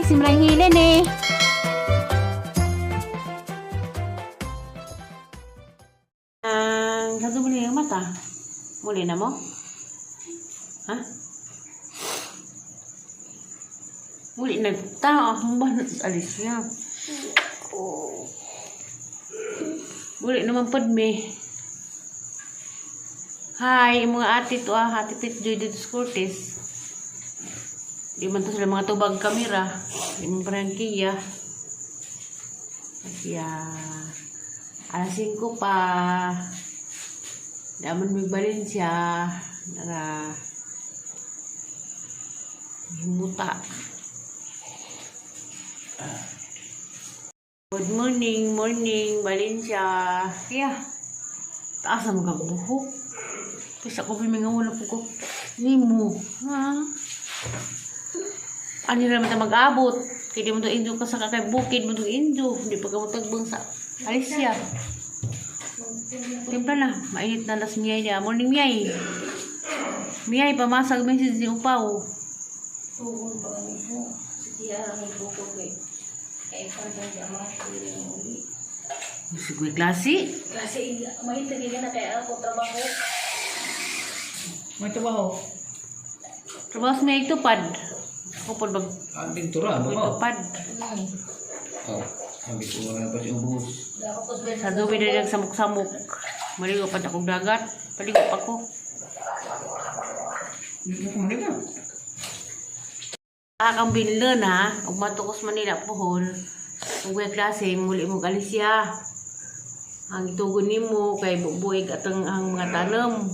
Simrang hilin eh. Ang sa muli ang mata. Muli na mo? Ha? Muli na ta. Ang ba alis niya? Muli naman pod me. Hi, mga ate to ah, ate Pit Joy dito sa Cortez. Di man to sila mga tubag kamera. Di man parang kiya. Kaya, alas 5 pa. Daman may Valencia. Nara, himuta. Good morning, morning, Valencia. Kaya, taas na magkabuhok. Kasi ako bimingaw na po ko. Nimo. Ha? Ano naman ta mag-abot? Kaya di mo to indo ka sa kakay bukid mo to indo. Hindi pa ka mo tagbang sa Alicia. Timpla na. Mainit na las miyay niya. Morning miyay. Miyay, pamasag message ni Upaw. Tugon pa kami po. Sige, ang buko ko eh. Kaya pantang siya mga uli. Sige, klase. Kasi may tagay na kaya ako trabaho. May trabaho. Trabaho sa miyay tupad. Ako po mag Ang pintura, may ba? tupad. Oh, ang pintura na pa si ubos. Sa dubi na lang samok-samok. Maligo pa akong dagat. Paligo pa ko. Hindi ko malika. Akang binlen ha. Ug matukos Manila pohon. Ug may klase muli mo Galicia. Ang itugon nimo kay bubuig atang ang mga tanom.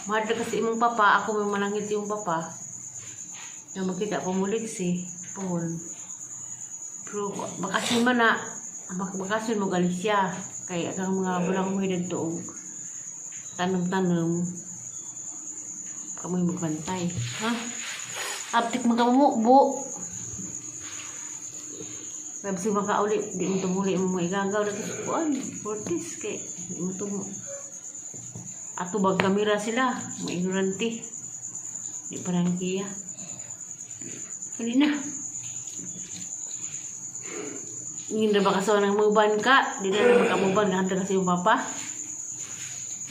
Mahal kasi imong papa, ako may malangit yung papa. Na makita ko mulig si pohon. Pero bakasyon man na, bakasyon mo Galicia kay atang mga bulang mo didto og tanom-tanom. Kamoy magbantay. Ha? Aptik makamumubo. Sabi si makauli, di mo tumuli mo mga igagaw na kuan, fortis kay di mo tumo. Ato bag kamera sila, mga ignorante. Di parang kiya. Huli na. Ingin na ba kasawa ng muban ka? Di na naman kamuban, nakanta kasi yung papa.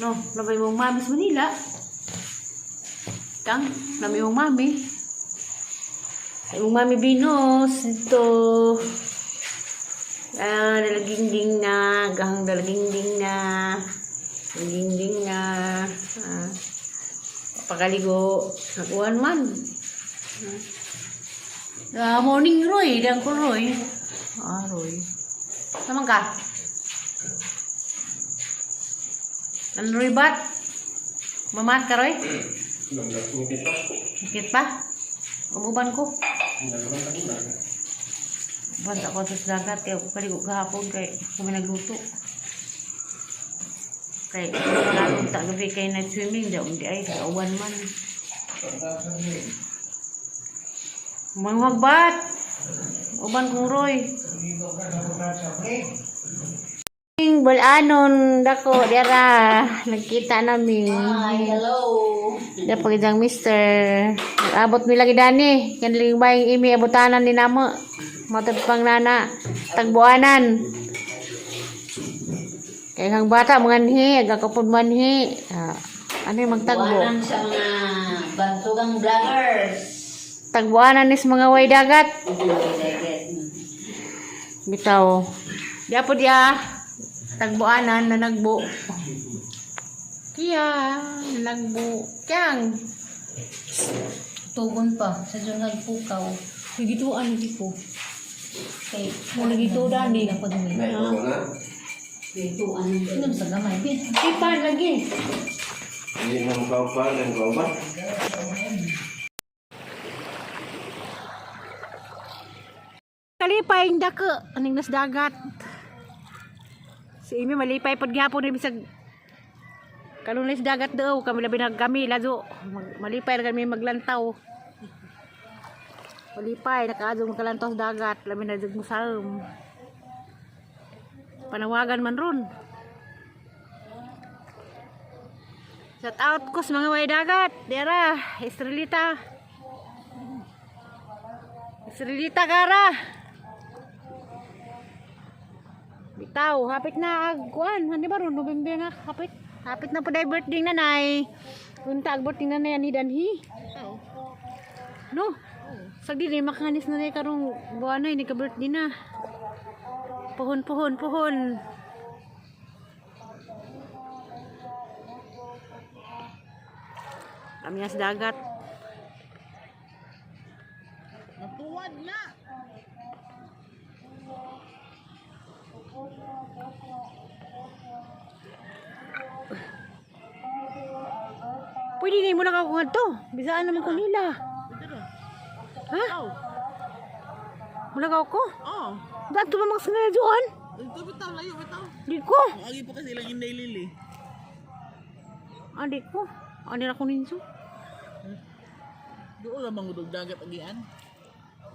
No, nabay mong mami sa Manila. Kang, nabay mong mami. Sa imong mami Venus, dito. Ah, dalagingding na. Gahang dalagingding na. Dalagingding na. Ah, pakaligo. Nakuhan man. Ah, morning, Roy. Dang ko, Roy. Ah, Roy. Naman ka? Ano, Roy, bat? Mamat ka, Roy? Sakit pa? Umuban ko. Banta ko sa dagat kaya ako kaligo kahapon kay kami nagluto. Kay makalong ta gabi kay night swimming daw hindi ay kauban man. Mangwagbat. Uban kong Roy. Bulanon dako dira nagkita nami. Hi, hello. Da pagidang mister. Abot mi lagi dani. Kanling baying imi abotanan ni namo. Matod pang nana. Tagbuanan. Kay kang bata manganhi, aga kapod manhi. Ah, ano yung magtagbo? Buwanan sa mga bantugang vloggers. Tagbuanan is mga way dagat. Bitaw. Di po diya. Tagbuanan na nagbo. Kiya, nagbo. Kyang. Tugon pa sa dyan nagpukaw. Nagituan lagi ko. Kay Mo nagito dani. Ito ano? Inom sa gamay. Bin. Kipa lagi. Hindi na mukha ng kauban. Kalipay ang dako aning nas dagat. Si Amy malipay pud gihapon ni bisag kanunay sa dagat daw kami labi na kami lazo malipay ra kami maglantaw. Malipay nakaadto magkalantaw sa dagat labi na jud musalm. Panawagan man ron. Shout out ko sa mga way dagat. Dera, Estrelita. Srilita gara. Bitaw, hapit na ag kuan, hani ba ron November na hapit. Hapit na po dahil birthday nanay. Unta ag birthday nanay ani danhi. No. Sagdi ni makanis na nay karong buwan na ni ka birthday na. Puhon, puhon, puhon. Kami sa dagat. Natuwad na. Pwede na mo lang ako ngadto. Bisaan naman ko nila. Ha? Mula ka ako? Oh. Dato ba mga sinadyoan? Ito bitaw layo bitaw. Di ko. Agi pa kasi ilang Inday Lily. Ah, di ko. Ano na ko ninso? Doon lang mangudog dagat agian.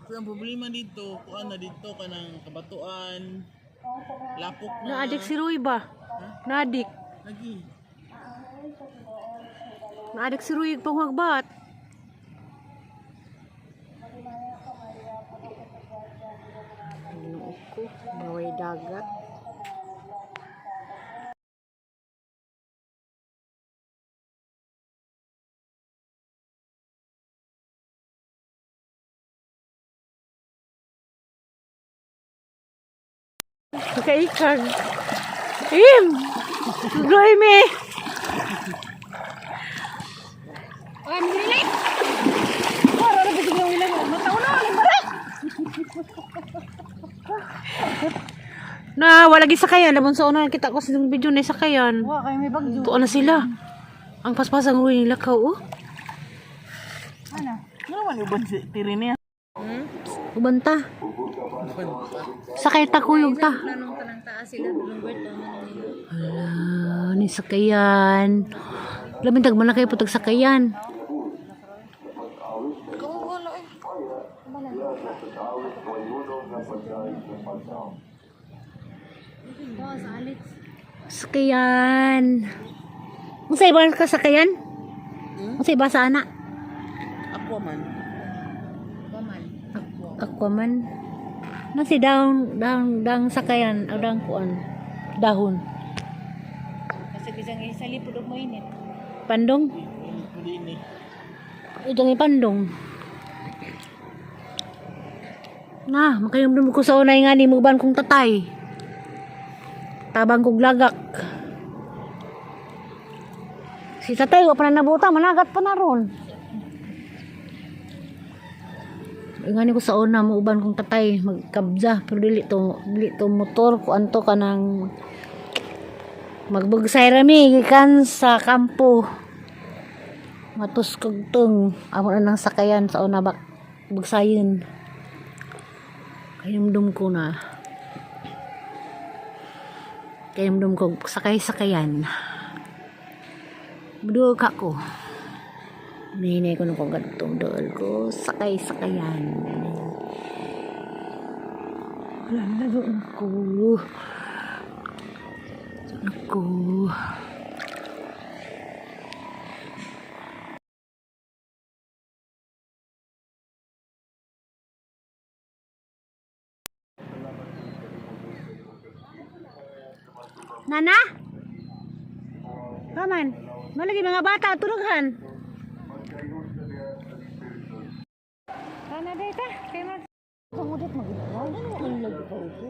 Pero ang problema dito, kuan na dito kanang kabatuan. Lapok na. Naadik si Roy ba? Naadik. Lagi. Naadik si Roy pangwagbat. Ginoo ko, baway dagat. Nakaikag. Im! Gloy me! Ay, magrilit! Para na biglang ilang mataw na ang bara. Na wala gi sakayan labon sa una kita ko sa video na sakayan. Wa kay may bagyo. Tuon na sila. Ang paspas ang ruin nila ka oh. Ano? Ano man uban si tiri niya? Uban ta. Sakay ta kuyog ta. Planong tanang taas sila Robert man nila. Hala, ni sakayan. Labing tag malaki po tag sakayan. Oh, sa Alex. Sakayan. Unsa iba ka sakayan? Unsa iba sa ana? Aquaman. Paman. Aquaman. Nasi down down dang sakayan o dang kuan. Dahon. Kasi bisang isa lipod og mainit. Pandong. Hindi ni. Itong ipandong. Na, makayumdum ko sa unay nga ni muban kong tatay. Tabang kong lagak. Si tatay, wa pa na nabuta, managat pa na ron. Nga ni ko sa una, muuban kong tatay, magkabza, pero dili to motor, kuan to kanang magbugsay rami, gikan sa kampo. Matos kagtong amo na nang sakayan sa una bak bugsayon. Kayumdum ko na. Kayumdum ko sakay sakayan. Muduol ka ko. Nahinay ko nung kong ganitong dool ko. Sakay sakayan. Wala na doon ko. Ako. Nana? Paman, malagi mga bata tulughan. Kana data, kay mag Pangudot maginaw, ano ang lagi pa ito?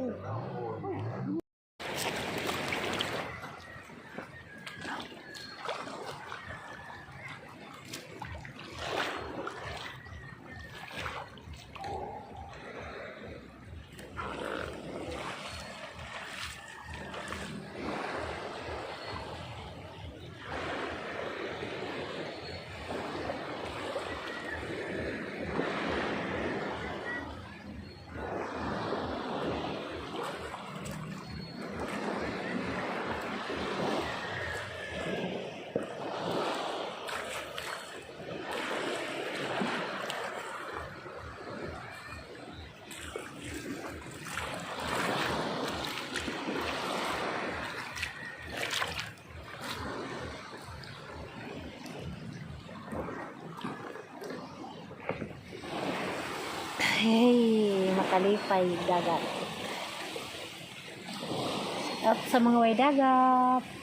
Hey, makalipay dagat. At sa mga way dagat.